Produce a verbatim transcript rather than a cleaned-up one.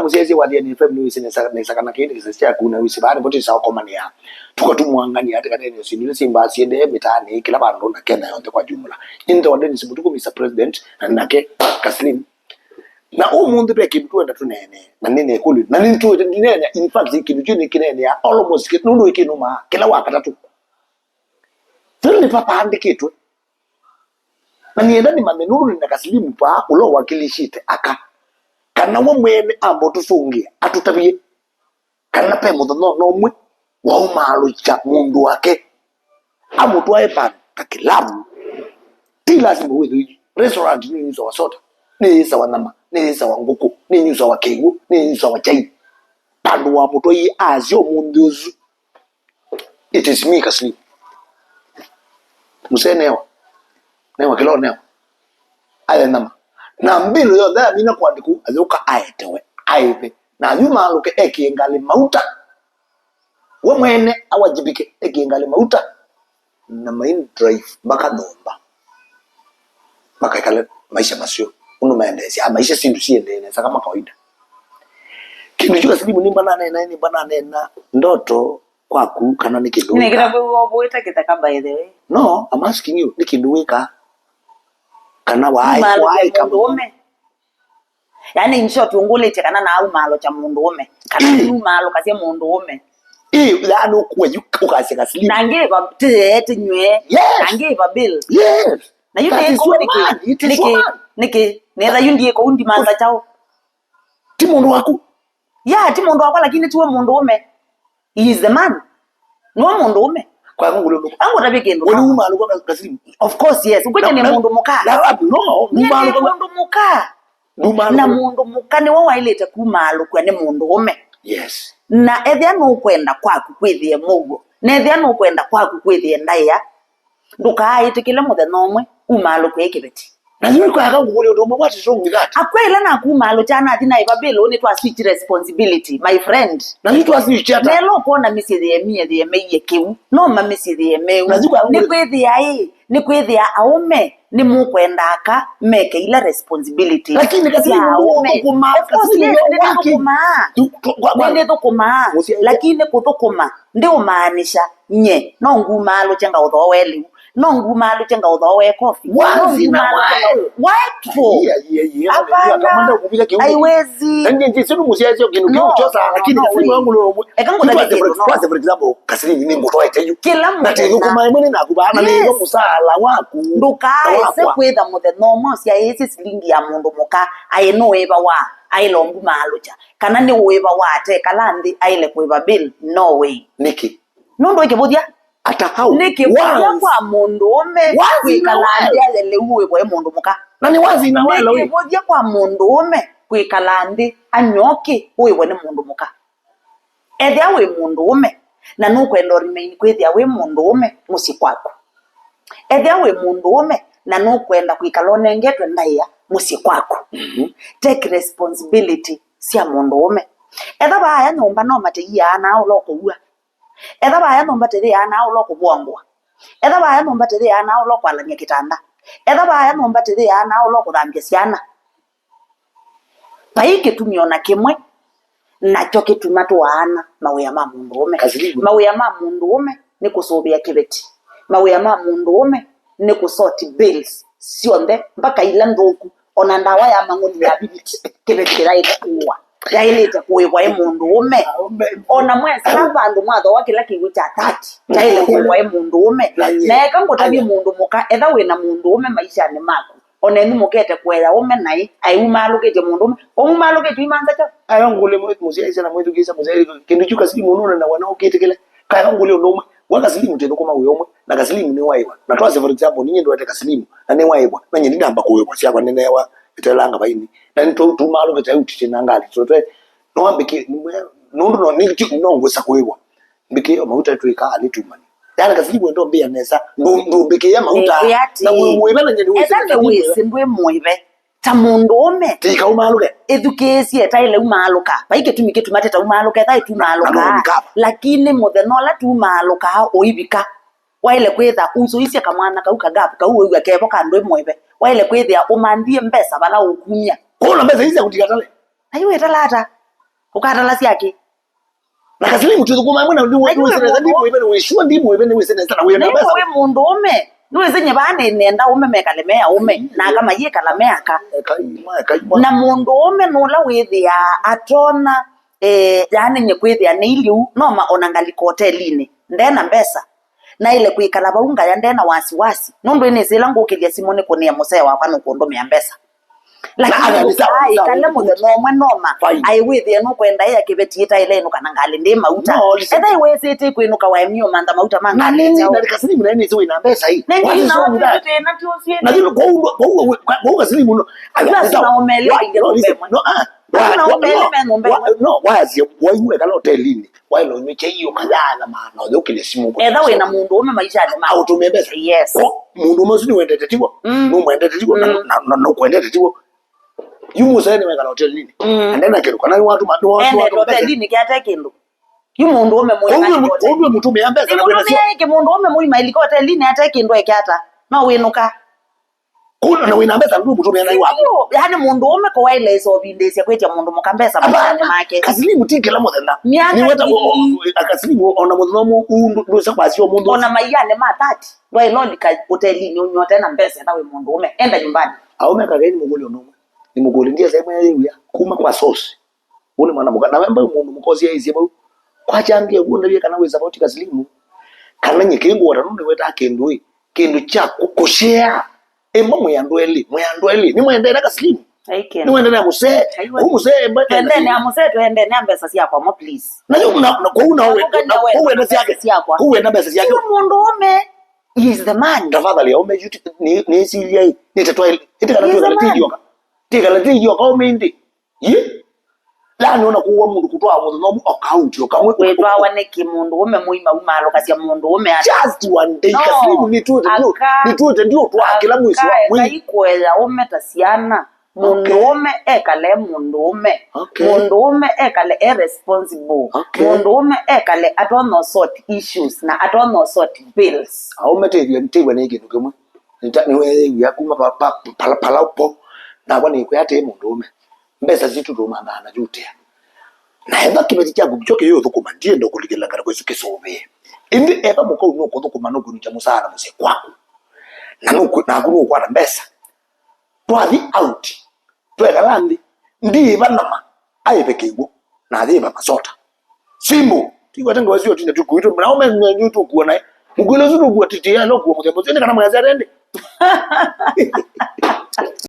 Mũsyaĩĩsya wa Thiani F M nĩwĩsĩ nesa, nesa kana kĩĩ nĩ kĩsese kyaku, na wĩsĩ vaa nĩvo twĩsaa kũkomanĩa. Tũkatumwangania atĩ kana nĩ syĩndũ ila syĩmbaa syĩendee mĩtaanĩ kĩla vandũ na Kenya yonthe kwa jumla. Nĩnthĩwa Dennis Mũtuku, Mister President, na nake Kaslim. Na ũmũnthĩ ve kĩndũ tũenda tũneene, na nĩ na ĩkũlyo, na nĩtũĩte ndineenea, in fact, kĩndũ kyu nĩkĩneenea almost kĩ-, nũndũ ĩkĩnũmaa kĩla Wakatatũ. Philip apaandĩkĩtwe. Na nĩenda nĩmanye nũndũ nĩ na Kasilimu paa ũla ũwakilishĩte aka. Kana we mwene amba ũtũsũngĩe, atũtavye. Kana ve mũthenya o na ũmwe waumaalũkya mũndũ wake. Amũtwae vandũ ta kĩlavu. Ti lasima wĩthĩe restaurant nĩnyusawa soda, nĩyĩsawa nyama, nĩyĩsawa ngũkũ, nĩnyusawa kĩw'ũ, nĩnyusawa kyai. Vandũ wamũtwaie asya ũmũnthĩ ũsu. It is me, Kaslim. Mzee newa. Newa kĩla ũnewa. Aye nyama. Na mbilu yonthe yamina kũandĩkwa, ayũka aetewe, aĩve. Na ayumaalũke ekĩe ngalĩ mauta. We mwene awajibike, ekĩe ngalĩ mauta. Na main drive mpaka nyũmba. Makaikale maisha maseo. Ũndũ maendeesya, maisha syĩndũ siendee nesa kama kawaida. Kĩndũ kyu Kasilimu nĩmba naneena, nĩmba naneena ndoto kwaku kana nĩ kĩndũ nĩkĩla wĩkaa? Kwĩw'a ũvũĩte kĩtheka, by the way. No, I'm asking you, nĩ kĩndũ wĩkaa? Kana waĩ, kumaalũkya waĩ mũndũ ũme? Yaani, in short, ũngũlĩtye kana naumaalũkya mũndũ ũme, kana ĩĩ, numaalũkasya mũndũ ũme? Ĩĩ, yaani ũkue yu ũkasya Kaslim. Na ngĩva tĩyee tĩnyw'e. Yes. Na ngĩva bill. Yes. Na yu nĩ kũu nĩkĩ? Nĩkĩ? Nĩkĩ? Nĩtha yu ndiĩ kũu ndimantha kyaũ? Ti mũndũ waku. Yeah, ti mũndũ wakwa, lakini tiwe mũndũ ũme. He is the man. Nĩwe mũndũ ũme. Kwa ngũlũlũ. Angũtavye kĩndũ. Wewe umalũka Kaslim. Of course, yes. Ũkwĩtye nĩ mũndũ mũka. Na wapi? No, nyie nĩ mũndũ mũka. Na mũndũ mũka nĩwe waĩlĩte kumaalũkw'a nĩ mũndũ ũme. Yes. Na ethĩa nũkwenda kwaku kwĩthĩe mũuo, na ethĩa nũkwenda kwaku kwĩthĩe ndaĩa, ndũkaaĩtĩkĩle mũthenya ũmwe umaalũkw'e kĩveti. Na yu kwaka ngũkũlya ũndũ ũmwe, what is wrong with that? Akwa ĩla nakumaalũkya nathi naĩva bill, nĩtwa switch responsibility, my friend. Na yu twa switch ata? Nelo ũkwona mĩsyĩ yĩemie yĩemeie kĩu, no ma mĩsyĩ yĩemeu. Na yu kwa nĩ kwĩthĩa ĩ, nĩ kwĩthĩa aũme nĩmũkwenda aka meke ila responsibility. Lakini kasi sya mũndũ aũme ũthũkũma, of course, kasi yes, nĩ working. Nĩnĩthũkũmaa. Nĩnĩthũkũmaa. Lakini kũthũkũma ndiũmaanisha nye no ngumaalũkye ngaũthooe lĩu, no ngumaalũkye ngaũthooe kofi, no ngumaalũkye ngaũ-, what for? Hapana. Haiwezi. No, no, no way. Eka ngũtavye kĩndũ, no. Twase, for example, Kaslim nĩ ngũtwaĩte yu. Kĩla mũthenya. Na tĩthũkũma ĩmwe nĩ naku vaa, na nĩ yo mũsaala waku. Ndũkaese kwĩtha mũthenya ũmwe ũsyaĩĩsye silingi ya mũndũ mũka, aĩ nũĩvawa, aĩ longu maalũkya, kana nĩ ũĩvawa ate kala nthĩ aĩle kũĩva bill, no way. Nĩkĩ? Nũndũ nĩ kĩvũthya. Ata hau? Nĩ kĩvũthya kwa mũndũũme kwĩkala nthĩ aye lĩu ũĩvwe nĩ mũndũ mũka. Na nĩ wazi na welo. Nĩ kĩvũthya kwa mũndũũme kwĩkala nthĩ anywa ũkĩ ũĩvwe nĩ mũndũ mũka. Ethĩa wĩ mũndũũme na nũkwenda ũremain kwĩthĩa wĩ mũndũũme mũsyĩ kwaku. Ethĩa wĩ mũndũũme na nũkwenda kwĩkala ũnengetwe ndaĩa mũsyĩ kwaku. Mhm. Take responsibility sya mũndũũme. Etha vaaya nyũmba no mateiaa na ũla ũkũua. Etha vaaya nyũmba teyĩaa na ũla ũkũvũa ngũa. Etha vaaya nyũmba teyĩaa na ũla ũkwalany'a kĩtanda. Etha vaaya nyũmba teyĩaa na ũla ũkũthambya syana. Vai kĩtumi o na kĩmwe nakyo kĩtuma tũaana mawĩa ma mũndũũme. Mawĩa ma mũndũũme nĩ kũsũvĩa kĩveti. Mawĩa ma mũndũũme nĩ kũsort bills syonthe, mpaka ila nthũku. O na ndawa ya mang'ũli ya Vivid, kĩveti kĩyaĩle kũũa, yaĩlĩte kũĩvwa ĩ mũndũũme. O na mwesa vandũ mwathooa kĩla kĩw'ũ kya thirty, kyaĩle kũĩvwa ĩ mũndũũme. Na eka ngũtavye mũndũ mũka, etha wĩ na mũndũũme maishanĩ maku, o nenyu mũkete kũea ũme naĩ, aĩ umaalũkĩtye mũndũũme, ũmumaalũkĩtye imanza kyaũ? Aya ngũlye mũ-, mũsyaĩĩsya na mwĩthukĩĩsya mũsyaĩĩsya, kĩndũ kyu Kasilimu nũnena wana ũkĩtĩkĩle. Kaya ngũlye ũndũ ũmwe, we Kasilimu twĩthũkũma wĩa ũmwe, na Kasilimu nĩwaĩwa. Na twasye, for example, ninyie ndwete Kasilimu, na nĩwaĩwa, na nyie ndinamba kũĩwa syakwa nĩneewa ĩtelanga vaini. Na nĩtũtumaalũkĩte yu tĩtĩ na ngalĩ, tũte, no ambĩkĩ, nũndũ no, nĩ, ti, no ngwĩsa kũĩwa. Mbĩkĩe o mauta twĩka alĩ tumani. Yaani Kasilimu endo mbĩa nesa, ndũ-, ndũmbĩkĩe mauta, na wĩ mũĩve na nyie nĩwĩsĩ esa nĩ wĩsĩ ndwĩ mũĩve. Ta mũndũũme. Tikaumaalũke. Ĩthukĩĩsye, etaĩle umaalũka. Vai kĩtumi kĩtuma tĩtaumaalũka, etha ĩtumaalũkaa. Lakini mũthenya ũla tumaalũkaa ũivika, waĩle kwĩtha usũisye kamwana kau ka gap kau wĩw'a kevo ka ndwĩ mũĩve. Waĩle kwĩthĩa ũmanthie mbesa vala ũkumya. Kũna mbesa ii sya kũtika tale. Na yu wĩtala ata? Ũkatala syakĩ? Na kasilimu twĩthũkũma amwe na ndimũ nesa, ndimũ ive nĩ wĩsua, ndimũ ive nĩ wĩsĩ nesa na wĩna mbesa. Nĩwe wĩ mũndũ ũme. Nĩwĩsĩ nye vaa nĩ nenda ũme mekale me aũme, na aka mayĩkala me aka. Eka ima, eka ima. Na mũndũ ũme nũla wĩthĩaa atona, eh, yani nye kwĩthĩa nĩ iliu, no ma ona ngalika hotelinĩ, ndena mbesa. Naĩle kwĩkala vau ngaya ndena wasiwasi. Nũndũ ĩnĩsĩ ĩla ngũkĩlya simũ nĩkũnĩe mũsee wakwa nũkũndũmĩa mbesa. Lakini aĩkale mũthenya ũmwe noma, aiwĩthĩe nũkwenda ĩa kĩveti ĩtaĩle ĩnũka na ngalĩ ndĩ mauta. Ethai wĩsĩte kwĩnũka waemie ũmantha mauta ma ngalĩ nĩsĩ wĩna mbesa ĩ. Kũu kasilimu no. Wayasye waiwe kala hotelinĩ. Waĩle ũnywe kyai ũkayana maana ũyũkĩlya simũ. Etha wĩna mũndũ ũme maishanĩ ma aũtũmĩe mbesa. Yes. Ko mũndũ ũme ũsu nĩwendete tiw'o? Mm. Nũmwendete tiw'o? Na, mm, na, na, na nũkwendete tiw'o? Yu mũsee nĩwekala hotelinĩ. Mm. Na ndena kĩndũ kana nĩwatũma, nĩwatũma endete hotelinĩ kĩate kĩndũ. Yu mũndũ ũme mũima. Ũndũ mũtũmĩa mbesa na kwenda sio. Kĩ mũndũ ũme mũima ilika hotelinĩ ate kĩndũ eke ata? No wĩnũka. Kuna na wĩna mbesa ndũ mũtũmĩa nai waku. Sio, yani mũndũ ũme kũwaĩle ĩsovindĩsya kwĩtya mũndũ mũka mbesa maishanĩ make. Kasilimu ti kĩla mũthenya. Nĩweta kasilimu ona mũthenya ũmwe ndũsa kwasya ũmũnthĩ. Ona maianĩ ma thirty, ndwaĩlolika hotelinĩ ũnywota na mbesa na wĩ mũndũ ũme. Enda nyumbani. Aũme kakai nĩ mũkũlyo ũndũ ũmwe. Nĩ mũkũlyo ndiesa ĩmwe yĩwĩa kuma kwa source. Ũnĩ mwana mũka, na wemba mũndũ mũka ũsyaĩĩsye vau. Kwakyangie w'o ndavye kana wĩ savauti kasilimu. Kana nye kĩngũwata nũndũ wetaa kĩndũ ĩ. Kĩndũ kya kũ-, kũshare. Ĩmwe mwĩ andũ elĩ, mwĩ andũ elĩ. Nĩmwendee na kasilimu. Nĩwendee na mũsee. Kũu mũsee ĩmba. Twendee na mũsee, twendee na mbesa syakwa mo, please. Na yu na, na kũu na ũwe, na kũu wenda syake. Kũu wenda mbesa syake. Yu mũndũ ũme, he is the man. Tafadhali, aume yu nĩ, nĩ silia ĩ. Nĩ tatwa ĩ. Ĩtĩkana twĩkala tĩthyoka. Tĩkala tĩthyoka ũme ĩndĩ. Yi? Yaani ona kuwa mũndũ kũtwaa mũthenya ũmwe o kauti o kamwe. Wĩtwawa nĩkĩ mũndũ ũme mũima umaalũkasya mũndũ ũme ata? Just one day. No. Kasilimu nĩtwĩte ndio. Aka. Nĩtwĩte ndio twa kila mwezi wa mwezi. Eka ikuoya ũme ta syana. Mũndũ ũme ekale mũndũ ũme. Okay. Mũndũ ũme ekale e responsible. Okay. Mũndũ ũme ekale atonya sort issues na atonya sort bills. Aume tĩw'a, tĩw'a nĩ kĩndũ kĩmwe. Nĩta, nĩweew'a kuma pa, pa, pala, pala po. Nakwa nĩkwĩa atĩ mũndũ ũme. Mbesa sitũ tũmanthana yutea. Na etha kĩveti kyaku kyo kĩyũthũkũma, ndienda kũlikĩla kana kwĩsĩ kĩsũvĩe. Ĩndĩ etha mũkau nũkũthũkũma nũkũnĩkya mũsaala mũsyĩ kwaku. Na nũkũ-, naku nũkwata mbesa. Twathi out. Twekala nthĩ. Ndiĩva nama. Aĩve kĩw'ũ. Na ayĩva masota. Simple. Tikwete ngoo sio tinda tukuitũ. Na ume nyu tukuona. Mũkwĩlo sio tukuwa titi ya no kuwa mũthembo. Sio kana mwaza rende.